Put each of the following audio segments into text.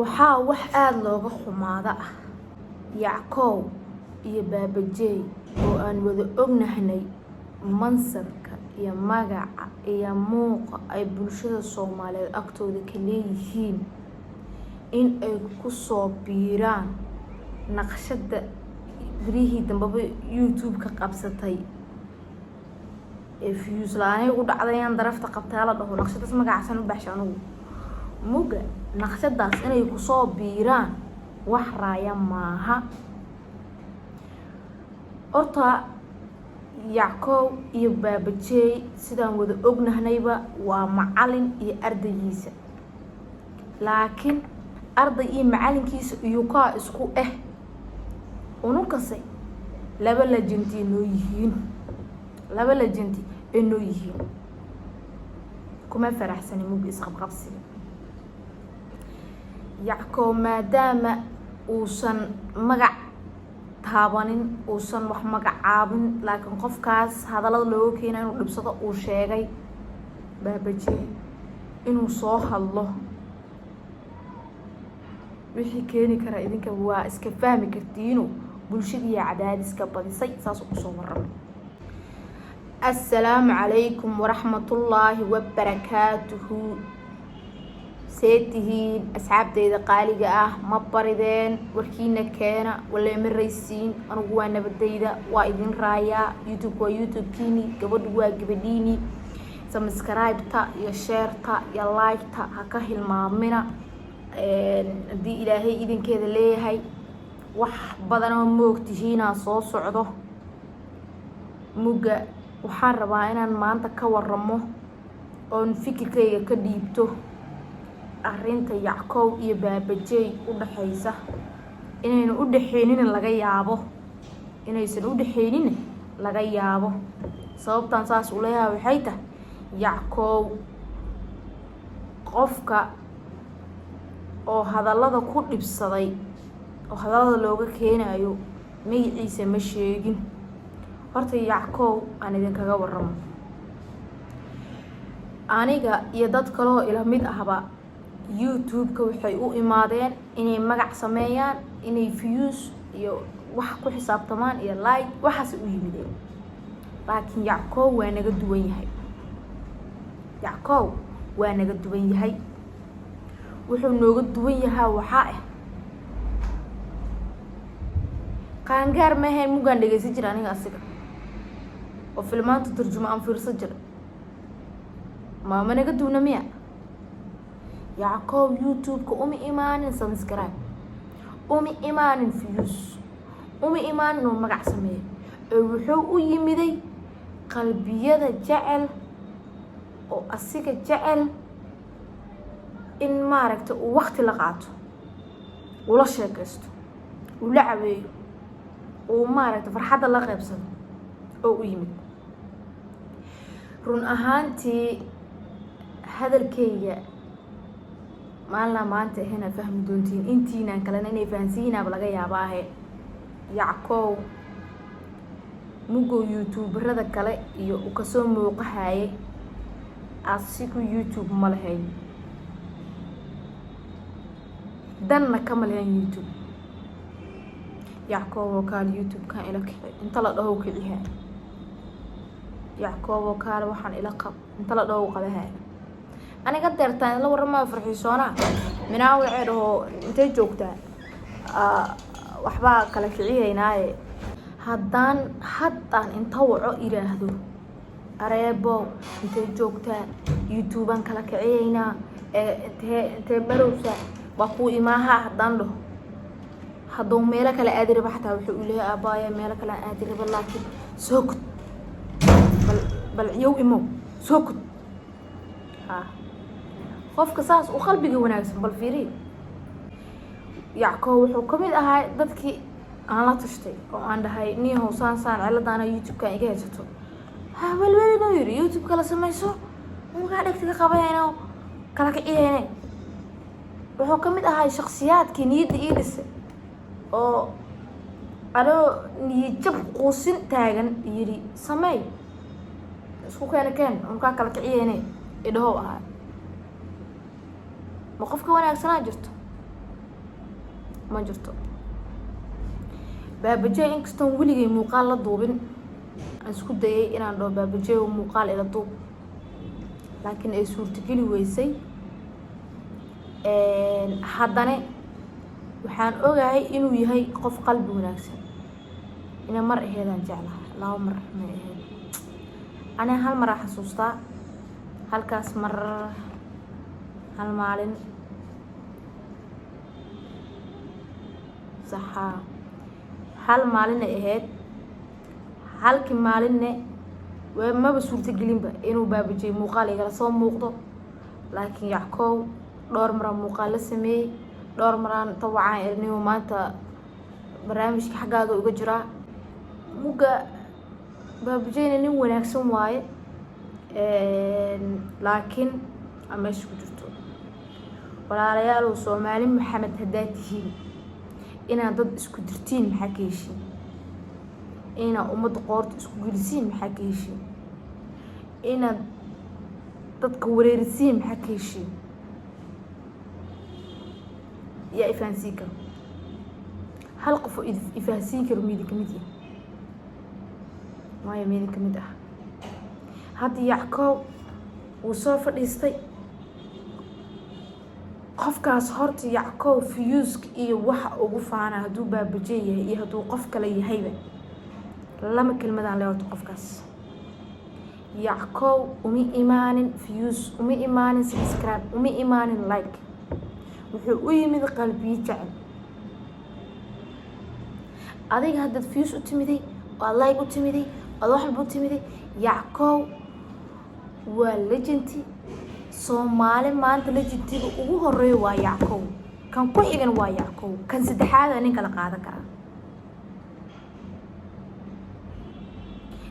Waxaa wax aada looga xumaada ah Yackow iyo Baabajey oo aan wada ognahay mansabka iyo magaca iyo muuqa ay bulshada Soomaaliyeed agtooda ka leeyihiin, in ay kusoo biiraan naqshada berihii dambeba YouTube-ka qabsatay ee views la-aanay ugu dhacdayaan darafta qabtaa la dhaho. Naqshadaas magacaasaan u baxshay anugu. Muga naqshadaas inay kusoo biiraan wax raaya maaha. Horta Yackow iyo Baabajey, sidaan wada ognahnayba, waa macalin iyo ardaygiisa, laakiin arday iyo macalinkiisa iyukaa isku eh unukase laba legend noo yihiin, laba legend ay noo yihiin. Kuma faraxsani muga isqabqabsiga Yackow, maadaama uusan magac taabanin, uusan wax magacaabin, laakiin qofkaas hadallada looga keena inuu dhibsado uu sheegay. Baabajey inuu soo hadlo wixii keeni karaa idinka waa iska fahmi kartiino. Bulshadiiya cadaadiska badisay, saas kusoo waramay. Assalaamu calaykum waraxmatullaahi wabarakaatuhu. See tihiin, asxaabteyda qaaliga ah? Ma barideen? Warkiina keena waleema raysiin. Anugu waa nabadayda, waa idin raayaa. YouTube waa YouTube-kiini, gabadhu waa gabadhiini. Subscribe-ta iyo share-ta iyo like-ta ha ka hilmaamina. Haddii Ilaahay idinkeeda leeyahay, wax badanoo moogtihiinaa soo socdo. Mugga waxaan rabaa inaan maanta ka waramo oon fikirkayga ka dhiibto arrinta Yackow iyo Baabajey u dhexaysa. Inayna u dhexeynina laga yaabo, inaysan u dhexeynina laga yaabo. Sababtan saas u leeyahay waxay tahay, Yackow qofka oo hadallada ku dhibsaday oo hadallada looga keenayo magaciisa ma sheegin. Horta Yackow aan idinkaga waramo, aniga iyo dad kaloo ila mid ahba YouTube-ka waxay u imaadeen inay magac sameeyaan, inay views iyo wax ku xisaabtamaan iyo like, waxaas u yimideen. Laakiin Yackow waa naga duwan yahay. Yackow waa naga duwan yahay. Wuxuu nooga duwan yahaa waxaa ah, qaangaar ma ahayn muggaan dhegeysan jira aniga asiga oo filmaanta turjumo aan fiirsan jira. Maama naga duwna miya? Yackow YouTube-ka uma imaanin subscribe, uma imaanin views, uma imaanin oo magac sameeyo, ee wuxuu u yimiday qalbiyada jecel oo asiga jecel in maaragta uu wakti la qaato, uu la sheekaysto, uu la caweeyo, uu maaragta farxadda la qeybsado oo u yimid. Run ahaantii, hadalkayga maalinaa maanta ahayna fahmi doontiin, intiinaan kalena inay fahansiinaaba laga yaabaahe. Yackow mugow youtuberada kale iyo uu kasoo muuqahayay, asigu YouTube ma lahayn, danna kama lahayn YouTube. "Yackooboo kaale, YouTube-kan ila kici," inta la dhaho kicihaa. "Yackooboo kaale, waxaan ila qab," inta la dhaho qabahaa. Aniga deertaan ila waramayo, farxiisoonaa minaa waxay dhaho, "Intay joogtaa? Waxbaa kala kicihaynaaye." Haddaan haddaan inta waco iraahdo, "Areebow, intay joogtaa? YouTube-aan kala kiciyaynaa, ee intee marowsa? Waa kuu imaaha," haddaan dhaho, hadduu meelo kale aadi raba xataa, wuxuu u leeyahay, "Aabbaaya, meelo kale aan aadi raba, laakiin soo gud bal, bal ciyow imow, soo gud." Ha, qofka saas u qalbiga wanaagsan bal fiiri. Yackow wuxuu kamid ahaa dadkii aan la tashtay oo aan dhahay, "Niyahow, saan saan ciladaana YouTube-kan iga haysato." "Ha welwelin," oo yiri, "YouTube kala samayso, unkaa dhegta ka qabayayno, kala kiciyayne." Wuxuu kamid ahaa shaksiyaadkii niyadda ii dhisay oo anoo niyad jab quusin taagan yiri, "Sameey, isku keena, keen, unkaa kala kiciyayne," idhahow ahaa. Ma qofka wanaagsanaa jirto? Ma jirto. Baabajey, inkastoon weligay muuqaal la duubin, aan isku dayay inaan dhaho Baabajey muuqaal ila duub, laakiin ay suurtageli weysay. Haddana waxaan ogahay inuu yahay qof qalbi wanaagsan. Inay mar aheedaan jeclahay, laba mar may aheyd. Aniga hal maraa xasuustaa, halkaas mar, hal maalin saxaa, hal maalinay ahayd. Halkii maalinne maba suurtagelinba inuu Baabajey muuqaal igala soo muuqdo. Laakiin Yackow dhowr maraan muuqaal la sameeyey, dhowr maraan tawacaan erniyo. Maanta barnaamijka xaggaaga uga jiraa mugga. Baabajeyna nin wanaagsan waaye, laakiin aa meesha ku jirto. Walaalayaalow, Soomaali Maxamed haddaad tihiin, inaad dad isku dirtiin maxaa ka heshiin? Inaad ummadda qoorta isku gelisiin maxaa ka heshiin? Inaad dadka wareerisiin maxaa ka heshiin? Yaa ifahansiin karo? Hal qof oo ifahansiin karo miidi kamid yahay? Maayo, miidi kamid ah. Hadda Yackow wuu soo fadhiistay qofkaas. Horta Yackow views-ka iyo waxa ugu faana, hadduu Baabajey yahay iyo hadduu qof kale yahayba, lama kelmadaan le. Horta qofkaas Yackow uma imaanin views, uma imaanin subscribe, uma imaanin like. Wuxuu u yimid qalbiyo jecel. Adiga haddaad views u timiday, waad like u timiday, waad wax walba u timiday. Yackow waa legend-i Soomaali. Maanta legend-iga ugu horeeya waa Yackow, kan ku xigan waa Yackow, kan saddexaada nin kala qaadan karaa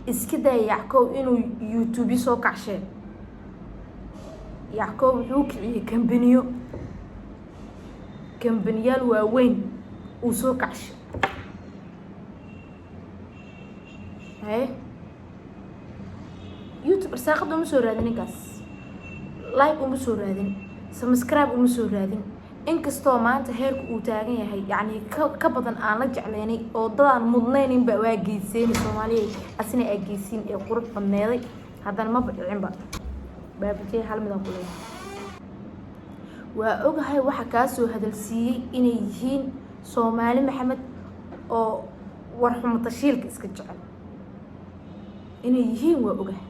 iska daya. Yackow inuu YouTube soo kacshee, Yackow wuxuu kiciyey kambaniyo, kambaniyaal waaweyn uu soo kacshay. Haye, YouTube arsaaqada uma soo raadin ninkaas, like uma soo raadin, subscribe uma soo raadin. Inkastoo maanta heerka uu taagan yahay, yacni ka badan aan la jecleynay oo dadaan mudnayninba waa geyseen Soomaaliya, asina aa geysiin ee qurux badneeday, haddana maba dhicinba. Baabajey, hal midaan ku leeyahay: waa ogahay waxa kaa soo hadalsiiyey inay yihiin Soomaali Maxamed oo warxumo tashiilka iska jecel inay yihiin, waa ogahay.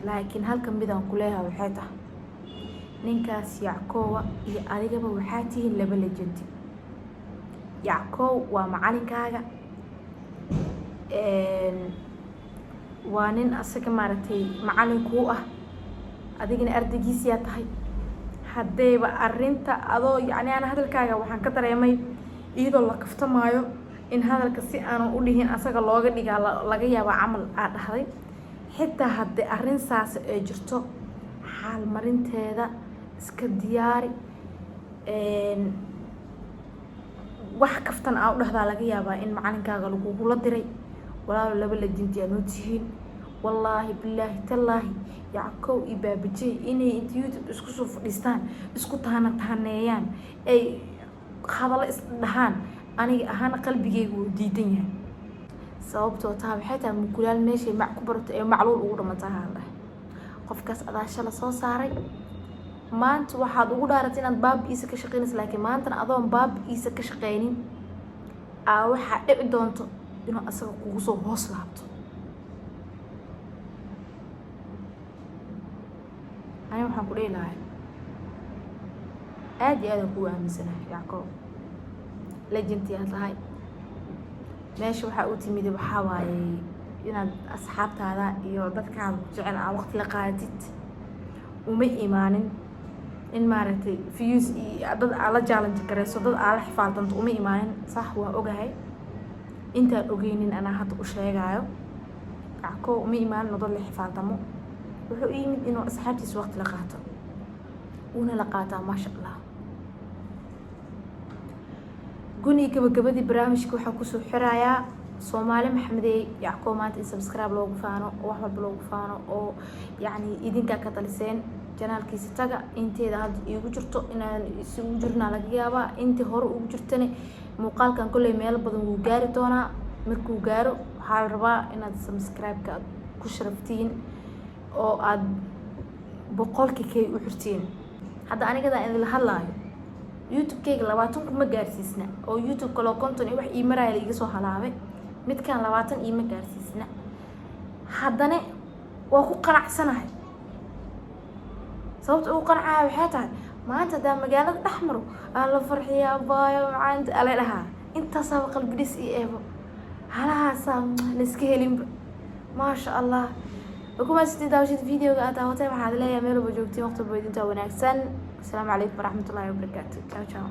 Laakiin halka midaan ku leeyahay waxay tahay, ninkaas Yackowa iyo adigaba waxaa tihiin laba legend-i. Yackow waa macalinkaaga, waa nin asaga maaragtay macalin kuu ah, adigana ardaygiisiyaa tahay. Haddayba arrinta adoo yacni ana hadalkaaga waxaan ka dareemay iyadoo la kaftamaayo in hadalka si aanan u dhihin asaga looga dhigaa laga yaaba camal aa dhahday. Xitaa haddii arrin saas ay jirto, xaal marinteeda iska diyaari. Wax kaftan aa u dhahdaa laga yaabaa in macalinkaaga lagugula diray. Walaalo, laba legend-i aa noo tihiin. Wallaahi, bilaahi, tallaahi, Yackow iyo Baabajey inay inta YouTube isku soo fadhiistaan, isku taana taaneeyaan, ay hadallo is dhahaan, aniga ahaana qalbigeyga wuu diidan yahay. Sababtoo taa waxay tahay, mukulaal meeshay mac ku barato ee macluul ugu dhamataa haan dhahay. Qofkaas adaa shala soo saaray, maanta waxaad ugu dhaaratay inaad baabi-iisa ka shaqeynaysa, laakiin maantana adoon baabi-iisa ka shaqeynin aa waxaa dhici doonto inuu asaga kugu soo hoos laabto. Ani waxaan ku dhihi lahay, aada iyo aadaan kugu aaminsanahay Yackow, legend-i aad tahay. Meesha waxaa u timid waxaa waaye inaad asxaabtaada iyo dadkaada ku jecel aa waqti la qaadatid. Uma imaanin in maaragtay views iyo dad aa la challenge gareyso, dad aa la xifaaltanto, uma imaanin. Sax, waa ogahay. Intaan ogeynin anaa hadda u sheegaayo. Yackow uma imaanin oo dad la xifaaltamo. Wuxuu u yimid inuu asxaabtiisa waqti la qaato, wuuna la qaataa, maasha Allah. Guni gabagabadii barnaamijka waxaa kusoo xirayaa, Soomaali Maxamedey, Yackow maanta in subscribe loogu faano oo wax walba loogu faano oo yacni idinkaa ka taliseen. Channelkiisa taga. Inteeda hadda iigu jirto inaan isugu jirnaa laga yaabaa. Intii hore ugu jirtana, muuqaalkan kolley meelo badan wuu gaari doonaa. Markuu gaaro, waxaa la rabaa inaad subscribe-ka aad ku sharaftiin oo aad 100K kay u xirtiin. Hadda anigadaa idinla hadlaayo, YouTube-kayga 20 kuma gaarsiisna, oo YouTube kaloo 50 iyo wax ii maraaya la iga soo halaabay. Midkan 20 iima gaarsiisna, haddana waa ku qanacsanahay. Sababta ugu qancaya waxay tahay, maanta haddaa magaalada dhex maro, aa la farxiyaa, baayo macaanta ala dhahaa. Intaasaaba qalbi dhis iyo eebo halahaasaa la iska helinba. Maasha Allah, wakumaasiti daawashada videoga aad daawatay. Waxaad leeyahay, meel walba joogtiin, waqti walba idintaa wanaagsan. Asalaamu calaykum waraxmatullaahi wabarakaatu. Ciao ciao.